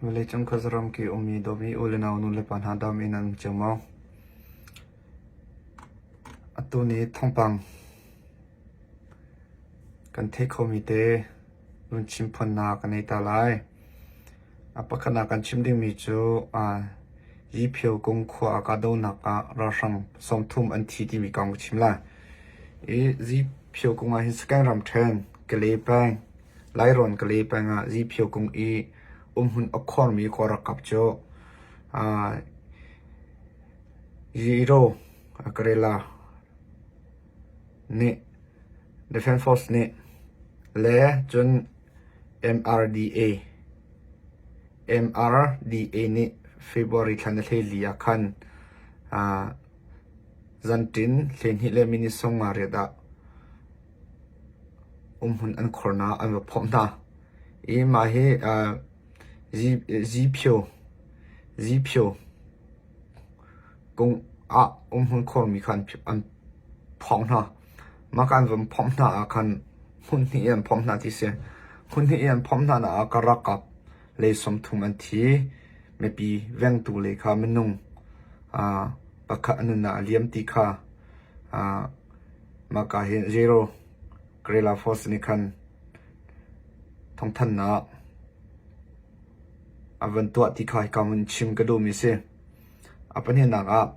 Vawleicung khuazaram ki ummi dawmi u le nau nu le pa hna dam in an um cio maw? Atu ni thawngpang kan theih khomi te vun chim phuannak ka nei ta lai. A pakhatnak kan chim dingmi cu Yiphio kung khua ah kahdohnak ah ralhrang 30 an thi timi kong ka chim lai. I Yiphio kung ah hin Sakeng ramṭhen, Kale peng, Lairawn Kale peng ah Yiphio kung i umhmun a khuarmi Kawl ralkap cu Yiro Karela nih Defense Force nih le cun MRDA MRDA nih February thla ni 14 ah khan zanṭin 12 le minute 58 ah umhmun an khornak an va phomh hna. I mah hi Ziphio Ziphio kung ah umhmun khormi kha an phawng hna. Mah ka an van phomh hna ah khan hmun hnih in an phomh hna ti si. Hmun hnih in an phomh hna ah ka ralkap lei 30 an thi. Mipi vengtu lei kha minung pakhat a nunnak a liam ti kha mah ka hin Zero Guerrilla Force nih khan thawngthanhnak a van tuah ti kha hika hmun chim ka duhmi si. A pahnihnak ah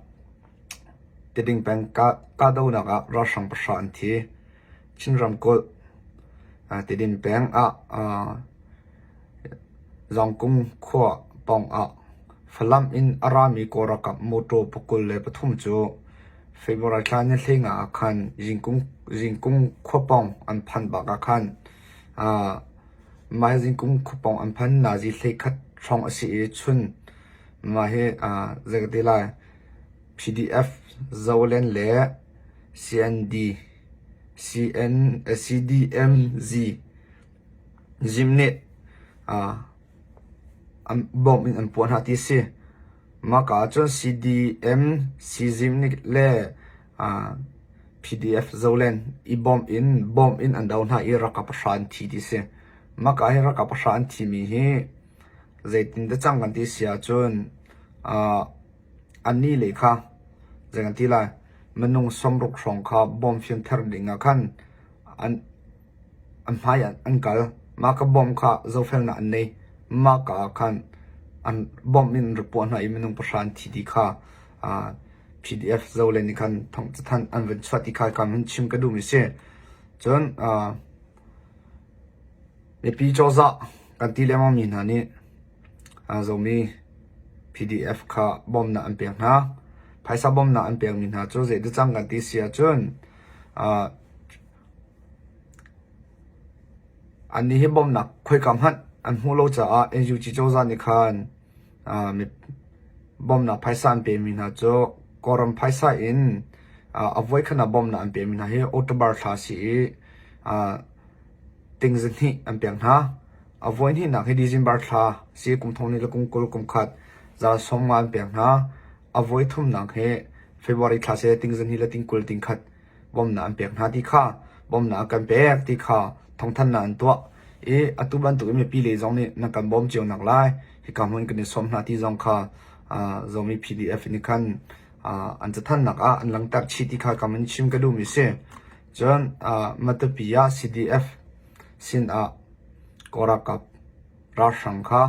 Tiding peng kahdohnak ah ralhrang pahra an thi. Chin ramkulh Tidin peng ah Zawngkung khua pawng ah Falam in a rami Kawl ralkap mawṭaw 23 cu February thla ni 15 ah khan Zingkung khua pawng an phanh bak ah khan mah Zingkung khua pawng an phan nazi 11 hrawng a si i chun Mah hi zei ka ti lai PDF Zoland le CND CN CDMZ Zim nih an bawmh in an puah hna ti a si. Mah ka ahcun CDM CZim nih le PDF Zoland i bawmh in bawmh in an do hna i ralkap pahra an thi ti a si. Mah ka hi ralkap pahra an thimi hi Zeitin dah cang kan ti si ahcun annih lei kha zei kan ti lai minung 60 hrawng kha bawm fimther ding ah khan an an hmai ah an kal. Mah ka bawm kha zohfelnak an nei. Mah ka ah khan an bawmh in an rak puah hna i minung pahra an thi ti kha PDF Zoland nih khan thawng cathanh an van chuah ti kha ka hun chim ka duhmi si. Cun Mipi cozah kan ti lengmangmi hna nih Zomi PDF kha bawmhnak an pek hna. Phaisa bawmhnak an pekmi hna cu zeidah cang kan ti si ahcun annih hi bawmhnak khoika hmanh an hmuh lo caah NUG cozah nih khan bawmhnak phaisa an pemi hna cu Kawlram phaisa in a voikhat ah bawmhnak an pemi hna hi October thla a si i ting zahnih an pek hna. A voihnihnak hi December thla si kum thong hnih le kum 20 kum khat za 50 an pek hna. A voithumnak hi February thla si ting zahnih le ting 20 ting khat bawmhnak an pek hna ti kha bawmhnak an kan pek ti kha thawngthanhnak an tuah i atu bantuk in mipi lei zong nih nan kan bawm cio nak lai hika hmun kan i sawm hna ti zong kha Zomi PDF nih khan an cathannak ah an langhter chih ti kha kam in chim ka duhmi si. Cun Matupi ah CDF sin ah Kawl ralkap ralhrang kha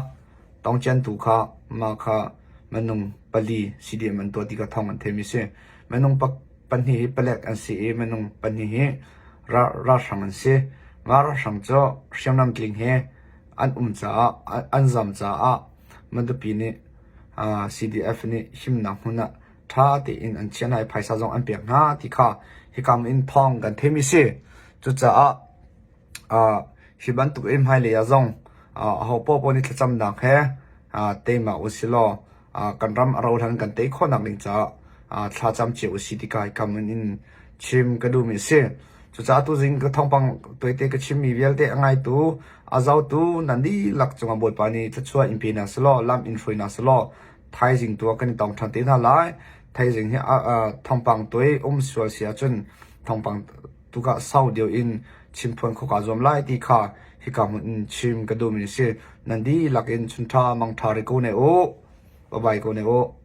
tawngciantu kha mah kha minung pali CDM an tuah ti kha thawng an theimi si. Minung pahnih hi palek an si i minung pahnih hi ralhrang an si. Mah ralhrang cu hriamnam tling he an um caah an zam caah Matupi nih CDF nih himnak hmun ah ṭha tein an chiah hna i phaisa zong an pek hna ti kha hikam in thawng kan theimi si. Cucaah hi bantuk in hmailei ah zong aho paohpaoh nih thlacamnak he teima u si law kan ram a rohlan kan tei khawhnak ding caah thlacam cio u si ti kha hikam in chim ka duhmi a si. Cucaah tuzing ka thawngpang tuaite ka chimmi vialte a ngaitu, a zotu nan dihlak cungah Bawipa nih thluachuah in pe hna selaw, lam in hruai hna selaw, thaizing tu ah kan i tong ṭhan te hna lai. Thaizing hi thawngpang tuai um sual si ahcun thawngpang tu kha sau deuh in chimphuan khawh kaa zuam lai ti kha. hika hmun in chim ka duhmi a si. Nan dihlak in chunṭha mangṭha rih ko ne u. Bye bye ko ne u.